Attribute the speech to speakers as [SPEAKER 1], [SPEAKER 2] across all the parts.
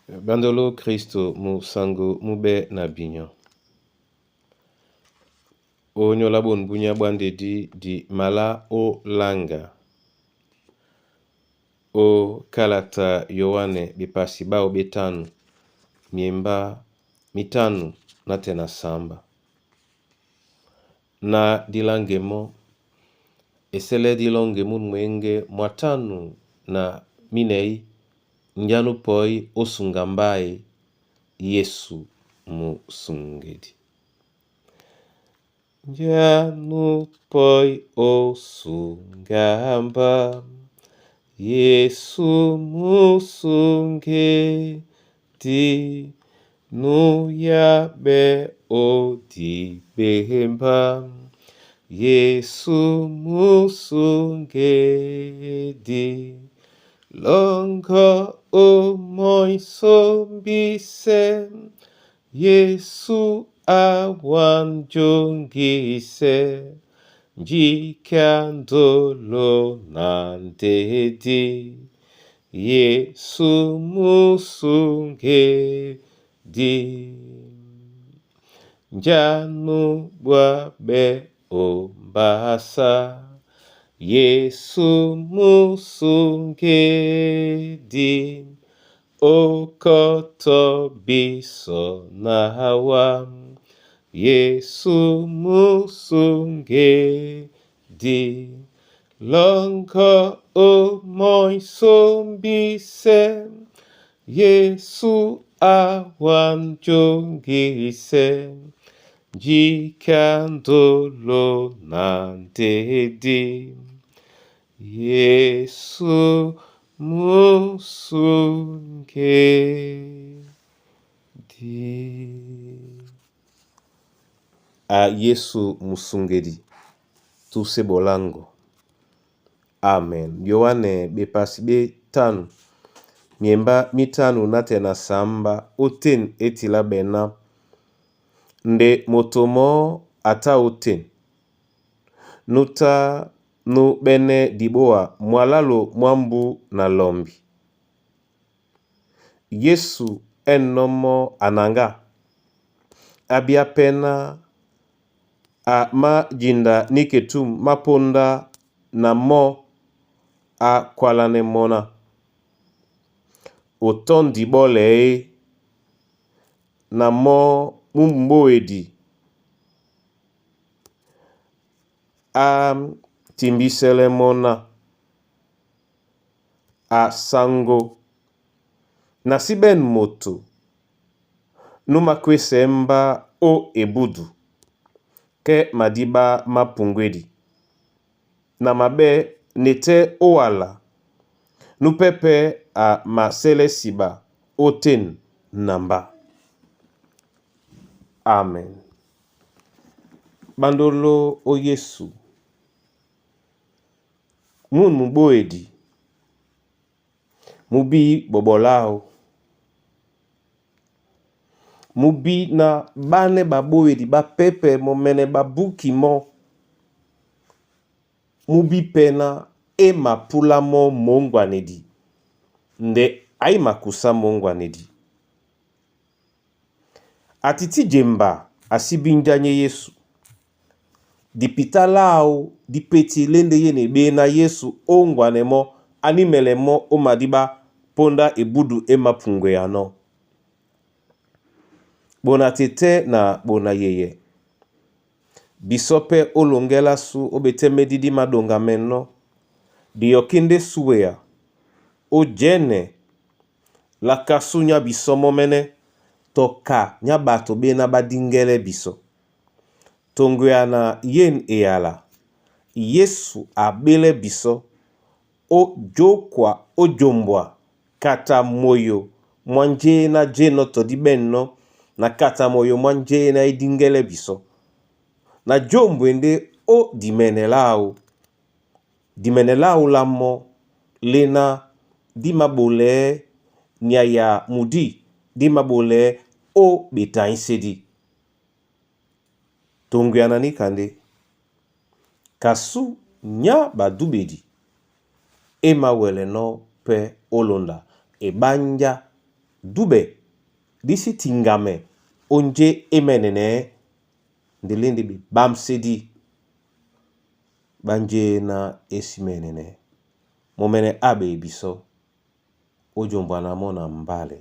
[SPEAKER 1] Bandolo Kristo mu sango mube na binyo. Onyola bonu bunya bwa ndedi di mala o langa o kalata Yoane bepasi bawo betanu miemba mitanu na tɛna samba. Na dilange mɔ, esɛlɛ dilɔŋge munu mwěŋge mwatanu na minɛyi njánu pɔ́í ó suŋga mbá e, Yesu musungedi. Njánu pɔ́í ó suŋga mbá, Yesu musungedi, nuyabɛ ó dibembá, Yesu musungedi. Lɔŋgɔ ó mɔ́ í sómbisɛ, Yesu awanjɔŋgisɛ, njikia ndolo na ndedi, Yesu musungedi. Njánu bwá ɓɛ́ ómbásá, Yesu musungedi, okɔtɔ biso na wa, Yesu musungedi. Lɔŋgɔ ó mɔ́ í sómbisɛ, Yesu awanjɔŋgisɛ, njikia ndolo na ndedi, Yesu musungedi. A Yesu musungedi, tuse bolango. Amen. Yoane bepasi betanu miemba mitanu na tɛna samba oten e tila ɓɛná nde moto mɔ́ a tá ótên, nú tá nú ɓɛ́nɛ́ diɓóa mwalálō mwá mbú na lɔmbi. Yesu ɛ̂ nɔ́ mɔ́ a naŋgá, á bíá pɛ́ ná a májinda níke túm mápóndá na mɔ́ á kwálánɛ́ mɔ́ ná, O tɔ́ndi ɓɔ́lɛ é, na mɔ́ mú m̀ɓóedi á timbísɛ́lɛ́ mɔ́ ná, A saŋgo na sí ɓɛ̂n moto nú mākwésɛɛ́ mbá ó ebúdu kɛ́ madíɓá má puŋgwédi, na maɓɛ́ netɛ́ ówala nú pɛ́pɛ̄ a masɛ́lɛ́ siɓa ótên na mbá. Amen. Ɓándoló ó Yesu, mûn muɓóedi mú bí ɓɔɓɔ láō, mú bí ná ɓánɛ́ ɓaɓóedi ɓá pɛ́pɛ̄ mɔmɛnɛ ɓabúki mɔ́, mú bí pɛ́ ná é mapúlá mɔ́ mǒŋgwanedi, ndé a í makusá mǒŋgwanedi. A tití jemba a sí bínjányɛ́ Yésu. Dipitá láō dí pétí lá e ndé yén e ɓéná Yésu ó ŋgwanɛ mɔ́ á nímɛlɛ mɔ́ ó madíɓá póndá ebúdu é māpuŋgweanɔ́. Ɓona tetɛ́ na ɓona yeyɛ, bisɔ́ pɛ́ ó loŋgɛ́ lásū ó ɓetɛ́mɛ́dí dí māɗoŋgamɛnɔ́, diyɔkí ndé súeya ó jɛ́nɛ lá kású nyá bisɔ́ mɔ́mɛ́nɛ́ tɔ ka nyá ɓato ɓéná ɓá díŋgɛ́lɛ́ bisɔ́. Toŋgoyana yên eyala, Yésu a ɓélɛ́ bisɔ́ ó jókwa ó jombwa kata moyo mwá njéná jénɔ̄ tɔ díɓɛ̂nnɔ́ na kata moyo mwá njéná é díŋgɛ́lɛ́ bisɔ́. Na jómbwɛ ndé ó dimɛnɛ láō, dimɛnɛ láō lá mɔ́ léná dí māɓolɛɛ́ nyay ya mudí dí māɓolɛɛ́ ó ɓetaísédí. Toŋgoyana níka ndé kasú nyá ɓadúɓedi é māwɛlɛnɔ́ pɛ́ ó lónda eɓánjá Dúbɛ dí sí tiŋgamɛ ó njé e mɛ́nɛnɛ́ nde lê ndé ɓeɓámsédí ɓá njéná e sí mɛ́nɛnɛ́. Momɛnɛ aɓey bisɔ́, ó jombwana mɔ́ na mbálɛ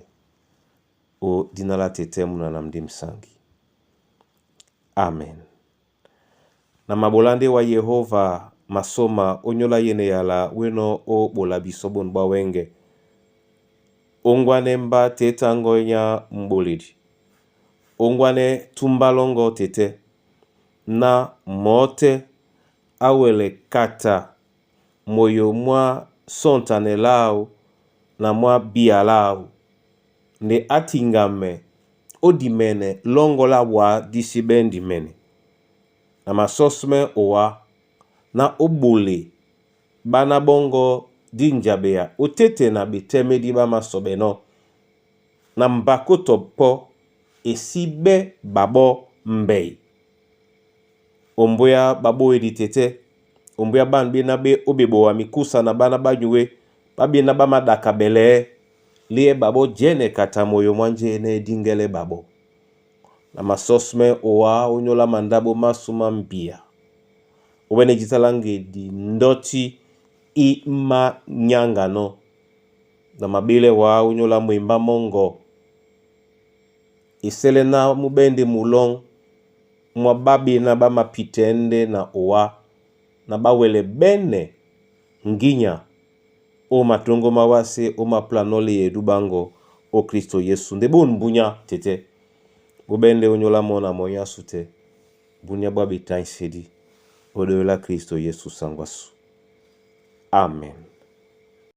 [SPEAKER 1] ó dina lá tetɛ́ múna na ndé msaŋgi. Amen. Na maɓolá ndé wa Yehova masôma ónyólá yêne yala wénɔ̄ ó ɓola bisɔ́ bôn ɓwá wɛ́ŋgɛ̄. Óŋgwanɛ́ mbá tetá ŋgɔ́ á muɓoledi. Óŋgwanɛ́ túmbá lɔ́ŋgɔ́ tetɛ́ ná mɔ̌ tɛ́ á wɛlɛ kata moyo mwá sɔ̂ntanɛ láō na mwá bíya láō nde á tiŋgamɛ ó dimɛnɛ lɔ́ŋgɔ́ lá wǎ dí sí ɓɛ́ ndimɛnɛ. Na masɔ́smɛ́ owá ná ó ɓole ɓána ɓɔ́ŋgɔ̄ dí njaɓeya ótéte na ɓetɛ́mɛ́dí ɓá māsɔɓɛnɔ́. Na mbakótɔ pɔ́ e sí ɓɛ́ ɓaɓɔ́ mbɛy. Ombóyá ɓaɓóedi tetɛ́, ombóyá ɓân ɓéná ɓé ó ɓeɓowa mikúsa na ɓána ɓá nyué ɓá ɓéná ɓá maɗakabɛlɛɛ́ léɛ ɓaɓɔ́ jɛ́nɛ kata moyo mwá njénɛ́ e díŋgɛ́lɛ́ ɓaɓɔ́. Na masɔ́smɛ́ owá ónyólá mandáɓo másū má mbia. Ó ɓɛ́nɛ́ jǐta lá ŋgedi ndɔ́tí í mányáŋganɔ́. Na maɓélɛ́ wǎ ónyólá mwembá mɔ́ŋgɔ. E sɛ́lɛ́ ná mú ɓɛ́ ndé mulɔ́ŋ mwá ɓá ɓéná ɓá mapitɛɛ́ ndé na owá na ɓá wɛlɛ ɓɛ́nɛ ŋgínya ó matoŋgó má wásē ó māplánɔ́ leyɛdu ɓáŋgɔ ó Klísto Yésu. Ndé bôn búnyá tetɛ́. Bó ɓɛ́ ndé ónyólá mɔ́ na mɔnyá sú tɛ́. Búnyá ɓwá ɓetáísédí ó ɗói lá Klísto Yésu saŋgwasû. Amen.